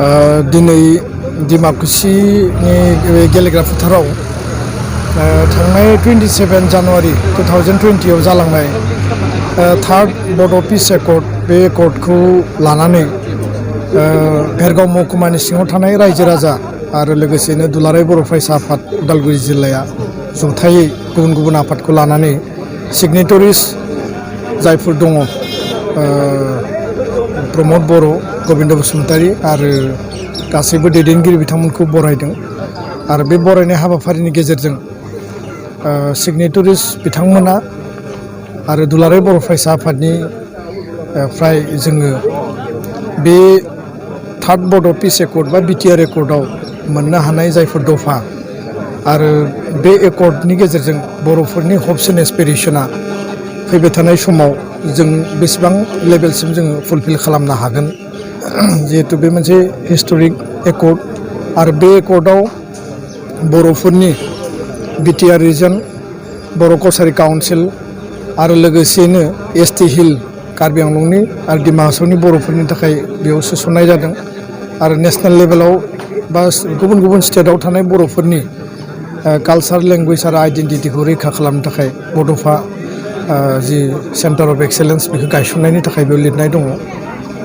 दिनै डिमाकुसिनि गेलेग्रा फोथाराव थांनाय 27 जानुवारि 2020 आव जालांनाय थार्ड बड' पिस एकर्ड बे एकर्डखौ लानानै भेरगाव महकुमानि सिङाव थानाय रायजो राजा आरो लोगोसेनो दुलाराय बर' फरायसा आफाद उदालगुरि जिल्लाया जथायै गुबुन गुबुन आफादखौ लानानै सिगनेटरिस जायफोर दङ प्रमद बर', गबिन्द बसुमतारी आरो गासैबो दैदेनगिरि बिथांमोनखौ बरायदों आरो बे बरायनाय हाबाफारिनि गेजेरजों सिगनेटरिस बिथांमोना आरो दुलाराय बर' फरायसा आफादनि फ्राय जोङो बे थार्ड बड' पिस एकर्ड बा बिटिआर एकर्डआव मोननो हानाय जायफोर दफा आरो बे एकर्डनि गेजेरजों बर'फोरनि हप्स एन्ड एसपिरेसना फैबाय थानाय समाव जों बेसेबां लेभेलसिम जोङो फुलफिल खालामनो हागोन जिहेतु बे मोनसे हिस्टरिक एकर्ड आरो बे एकर्डआव बर'फोरनि बिटिआर रिजन बर' कसारि काउन्सिल आरो लोगोसेनो एसटि हिल कार्बि आंलंनि आरो डिमा हासावनि बर'फोरनि थाखाय बेयाव सोसननाय जादों आरो नेसनेल लेभेलाव बा गुबुन गुबुन स्टेटआव थानाय बर'फोरनि कालचार लेंगुवेज आरो आइडेन्टिटिखौ रैखा खालामनो थाखाय बड'फा जि सेन्टार अफ एक्सेलेन्स बेखौ गायसननायनि थाखाय बेयाव लिरनाय दङ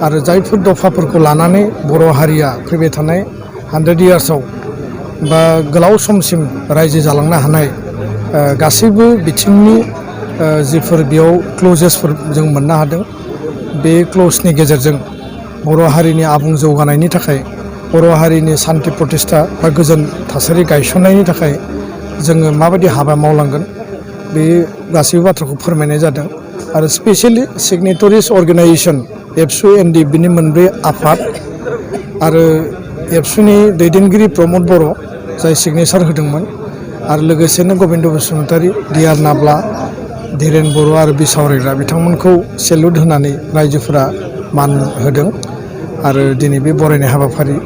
आरो जायफोर दफाफोरखौ लानानै बर' हारिया फैबाय थानाय 100 इयार्सआव बा गोलाव समसिम रायजो जालांनो हानाय गासैबो बिथिंनि जिफोर बेयाव क्लजेसफोर जों मोननो हादों बे क्लजनि गेजेरजों बर' हारिनि आबुं जौगानायनि थाखाय बर' हारिनि सान्थि प्रतिष्ठा बा गोजोन थासारि गायसननायनि थाखाय जोङो माबायदि हाबा मावलांगोन बे गासैबो बाथ्राखौ फोरमायनाय जादों आरो स्पेसियेलि सिगनेटरिस अर्गेनाइजेसन एबसु एनडि बिनि मोनब्रै आफाद आरो एबसुनि दैदेनगिरि प्रमद बर' जाय सिगनेसार होदोंमोन आरो लोगोसेनो गबिन्द बसुमतारी डिआर नाब्ला धीरेन बर' आरो बिसावरायग्रा बिथांमोनखौ सेलुट होनानै रायजोफोरा मान होदों आरो दिनै बे बरायनाय हाबाफारि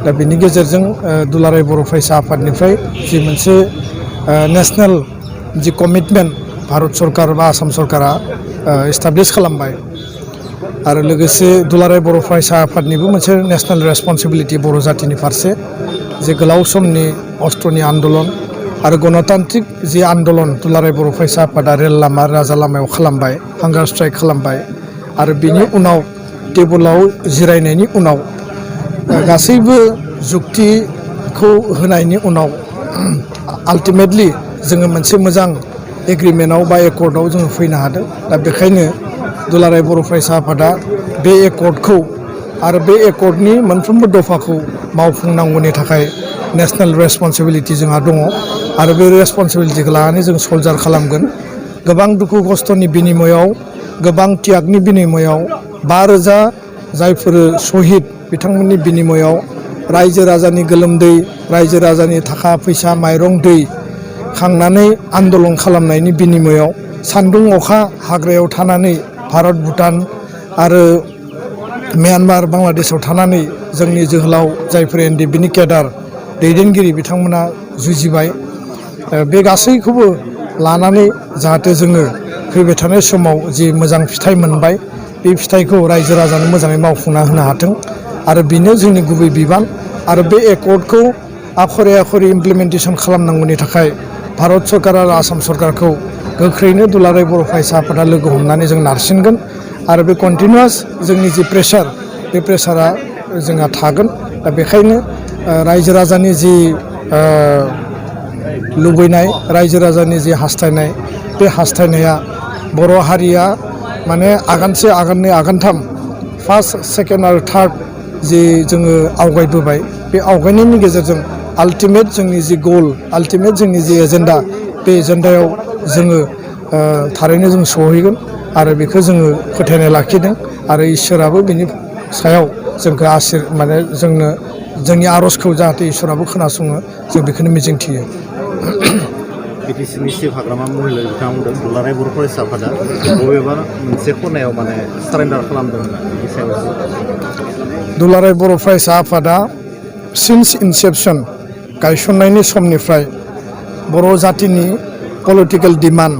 दा बेनि गेजेरजों दुलाराय बर' फरायसा आफादनिफ्राय जि मोनसे नेसनेल जि कमिटमेन्ट भारत सरकार बा आसाम सरकारा एस्टाब्लिश खालामबाय आरो लोगोसे दुलाराय बर' फरायसा आफादनिबो मोनसे नेसनेल रेसपन्सिबिलिटि बर' जातिनि फारसे जे गोलाव समनि अस्ट्रनि आन्दलन आरो गणतान्त्रिक जि आन्दलन दुलाराय बर' फरायसा आफादा रेल लामा राजा लामायाव खालामबाय हांगार स्ट्राइक खालामबाय आरो बिनि उनाव टेबोलाव जिरायनायनि उनाव गासैबो जुक्तिखौ होनायनि उनाव आल्टिमेटलि जोङो मोनसे मोजां एग्रिमेन्टआव बा एकर्डआव जोङो फैनो हादों दा बेखायनो दुलाराय बर' फरायसा आफादा बे एकर्डखौ आरो बे एकर्डनि मोनफ्रोमबो दफाखौ मावफुंनांगौनि थाखाय नेसनेल रेसपन्सिबिलिटि जोंहा दङ आरो बे रेसपन्सिबिलिटिखौ लानानै जों सल्जार खालामगोन गोबां दुखु खस्थ'नि बिनिमयआव गोबां त्यागनि बिनिमयआव 5,000 जायफोर सहिद बिथांमोननि बिनिमयआव रायजो राजानि गोलोमदै रायजो राजानि थाखा फैसा माइरं दै खांनानै आन्दलन खालामनायनि बिनिमयआव सान्दुं अखा हाग्रायाव थानानै भारत भुटान आरो म्यानमार बांलादेशआव थानानै जोंनि जोहोलाव जायफोर एनडिएफबिनि केडार दैदेनगिरि बिथांमोना जुजिबाय बे गासैखौबो लानानै जाहाथे जोङो फैबाय थानाय समाव जि मोजां फिथाइ मोनबाय बे फिथाइखौ रायजो राजानो मोजाङै मावफुंना होनो हाथों आरो बेनो जोंनि गुबै बिबान आरो बे एकर्डखौ आखरे आखरे इमप्लिमेन्टेसन खालामनांगौनि थाखाय भारत सरकार आरो आसाम सरकारखौ गोख्रैनो दुलाराय बर' फरायसा आफादा लोगो हमनानै जों नारसिनगोन आरो बे कन्टिनिउआस जोंनि जि प्रेसार बे प्रेसारा जोंहा थागोन दा बेखायनो रायजो राजानि जि लुबैनाय रायजो राजानि जि हास्थायनाय बे हास्थायनाया बर' हारिया माने आगानसे आगाननै आगानथाम फार्स्ट सेकेन्ड आरो थार्ड जि जोङो आवगायबोबाय बे आवगायनायनि गेजेरजों आल्टिमेट जोंनि जि गल आल्टिमेट जोंनि जि एजेन्डा बे एजेन्डायाव जोङो थारैनो जों सहैगोन आरो बेखौ जोङो फोथायनाय लाखिदों आरो इसोराबो बेनि सायाव जोंखौ माने जोंनो जोंनि आर'जखौ जाहाथे इसोराबो खोनासङो जों बेखौनो मिजिंथियो बिटिसिनि चिफ हाग्रामा महिला बिथाङा बुंदों दुलाराय बर' फरायसा आफादा बबेबा मोनसे खनायाव माने सारेन्डार खालामदों बेनि सायाव दुलाराय बर' फरायसा आफादा सिन्स इनसेपसन गायसननायनि समनिफ्राय बर' जातिनि पलिटिकेल डिमान्ड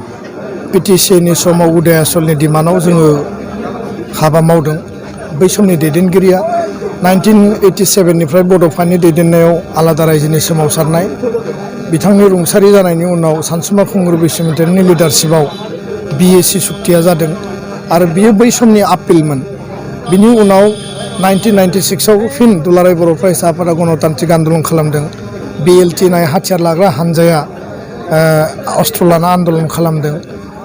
पिटिसिनि समाव उदय आसलनि डिमान्डआव जोङो हाबा मावदों बै समनि दैदेनगिरिया 1987निफ्राय बड'फानि दैदेननायाव आलादा रायजोनि सोमावसारनाय बिथांनि रुंसारि जानायनि उनाव सानसुमा खुंगुर बैसोमुतियारिनि लिडारशिपआव BAC सुक्तिया जादों आरो बियो बै समनि आपिलमोन। बिनि उनाव 1996आव फिन दुलाराय बर' फरायसा आफादा गणतान्त्रिक आन्दलन खालामदों। BLT नाय हाथियार लाग्रा हानजाया अस्त्र लाना आन्दलन खालामदों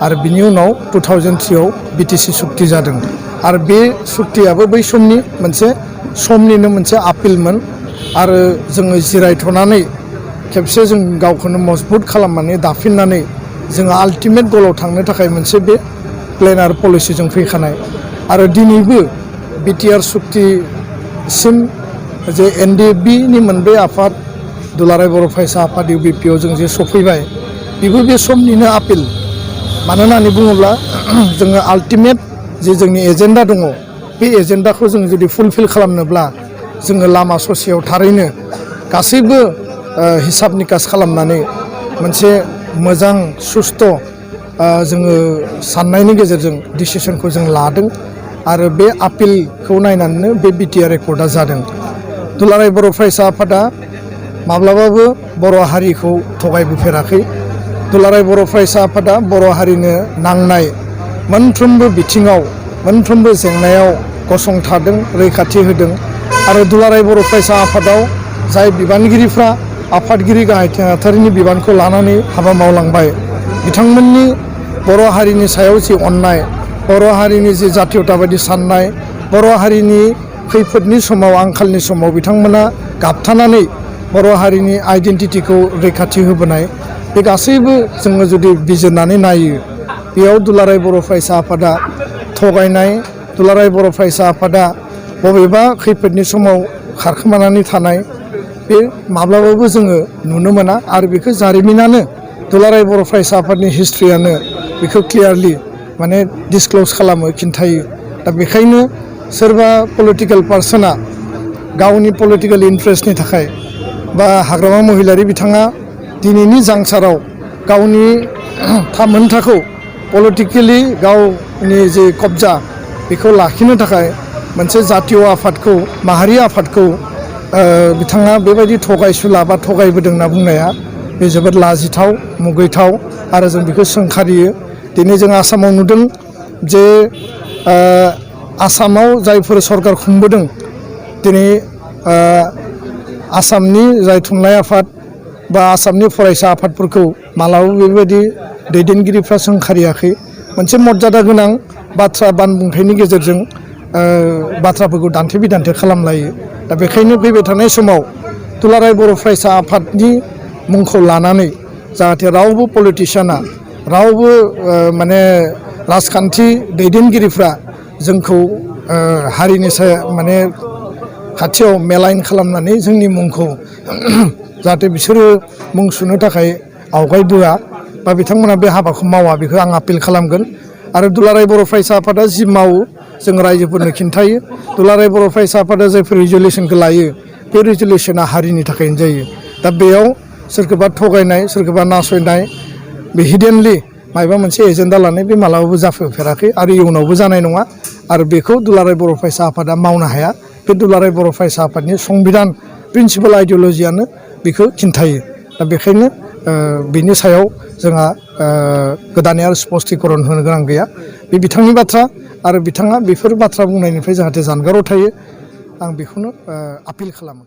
आरो बिनि उनाव 2003आव BTC सुक्ति जादों आरो बे सुक्तियाबो बै समनि समनिनो मोनसे आपिलमोन आरो जोङो जिरायथ'नानै खेबसे जों गावखौनो मजबुत खालामनानै दाफिननानै जोङो आल्टिमेट गलाव थांनो थाखाय मोनसे बे प्लेन आरो पलिसिजों फैखानाय आरो दिनैबो BTR सुक्तिसिम जे NDFB-नि मोनब्रै आफाद दुलाराय बर' फरायसा आफाद UBP-आव जों जे सफैबाय बेबो बे समनिनो आपिल। मानो होननानै बुङोब्ला जोङो आल्टिमेट जे जोंनि एजेन्डा दङ बे एजेन्डाखौ जों जुदि फुलफिल खालामनोब्ला जोङो लामा ससेयाव थारैनो गासैबो हिसाब निकास खालामनानै मोनसे मोजां सुस्थ' जोङो साननायनि गेजेरजों डिसिसनखौ जों लादों आरो बे आपिलखौ नायनानैनो बे BTR एकर्डआ जादों। दुलाराय बर' फरायसा आफादा माब्लाबाबो बर' हारिखौ थगायबोफेराखै। दुलाराय बर' फरायसा आफादा बर' हारिनो नांनाय मोनफ्रोमबो बिथिङाव मोनफ्रोमबो जेंनायाव गसंथादों, रैखाथि होदों आरो दुलाराय बर' फरायसा आफादाव जाय बिबानगिरिफ्रा आफादगिरि गाहाय नेहाथारिनि बिबानखौ लानानै हाबा मावलांबाय बिथांमोननि बर' हारिनि सायाव जि अननाय, बर' हारिनि जि जातीयताबादि साननाय, बर' हारिनि खैफोदनि समाव आंखालनि समाव बिथांमोना गाबथानानै बर' हारिनि आइडेन्टिटिखौ रैखाथि होबोनाय बे गासैबो जोङो जुदि बिजिरनानै नायो बेयाव दुलाराय बर' फरायसा आफादा थगायनाय, दुलाराय बर' फरायसा आफादा बबेबा खैफोदनि समाव खारखोमानानै थानाय बे माब्लाबाबो जोङो नुनो मोना आरो बेखौ जारिमिनानो दुलाराय बर' फरायसा आफादनि हिस्ट्रियानो बेखौ क्लियारलि डिसक्ल'ज खालामो, खिन्थायो। दा बेखायनो सोरबा पलिटिकेल पार्सना गावनि पलिटिकेल इन्ट्रेस्टनि थाखाय बा हाग्रामा महिलारि बिथाङा दिनैनि जांसाराव गावनि थामोनथाखौ पलिटिकेलि गावनि जे कब्जा बेखौ लाखिनो थाखाय मोनसे जातीय आफादखौ, माहारि आफादखौ बिथाङा बेबायदि थगायसुला बा थगायबोदों होनना बुंनाया बे जोबोद लाजिथाव, मुगैथाव आरो जों बेखौ सोंखारियो। दिनै जों आसामाव नुदों जे आसामाव जायफोर सरकार खुंबोदों दिनै आसामनि जाय थुनलाइ आफाद बा आसामनि फरायसा आफादफोरखौ मालाबाबो बेबायदि दैदेनगिरिफ्रा सोंखारियाखै। मोनसे मर्यादा गोनां बाथ्रा बानबुंथायनि गेजेरजों बाथ्राफोरखौ दान्थे बिदान्थे खालामलायो। दा बेखायनो फैबाय थानाय समाव दुलाराय बर' फरायसा आफादनि मुंखौ लानानै जाहाथे रावबो पलिटिसियाना, रावबो राजखान्थि दैदेनगिरिफ्रा जोंखौ हारिनि खाथियाव मेलाइन खालामनानै जोंनि मुंखौ जाहाथे बिसोरो मुं सुनो थाखाय आवगायबोआ बा बिथांमोना बे हाबाखौ मावा बेखौ आं आपिल खालामगोन। आरो दुलाराय बर' फरायसा आफादा जि मावो जों रायजोफोरनो खिन्थायो। दुलाराय बर' फरायसा आफादा जायफोर रिजलिउसनखौ लायो बे रिजलिउसना हारिनि थाखायनो जायो। दा बेयाव सोरखौबा थगायनाय, सोरखौबा नासयनाय, बे हिडेनलि माबा मोनसे एजेन्डा लानाय बे मालाबाबो जाफेराखै आरो इयुनावबो जानाय नङा आरो बेखौ दुलाराय बर' फरायसा आफादा मावनो हाया। बे दुलाराय बर' फरायसा आफादनि संबिधान प्रिन्सिपाल आइडिअलजियानो बेखौ खिन्थायो। दा बेखायनो बिनि सायाव जोंहा गोदानै आरो स्पष्टीकरन होनो गोनां गैया। बे बिथांनि बाथ्रा आरो बिथाङा बेफोर बाथ्रा बुंनायनिफ्राय जाहाथे जानगाराव थायो आं बेखौनो आपिल खालामो।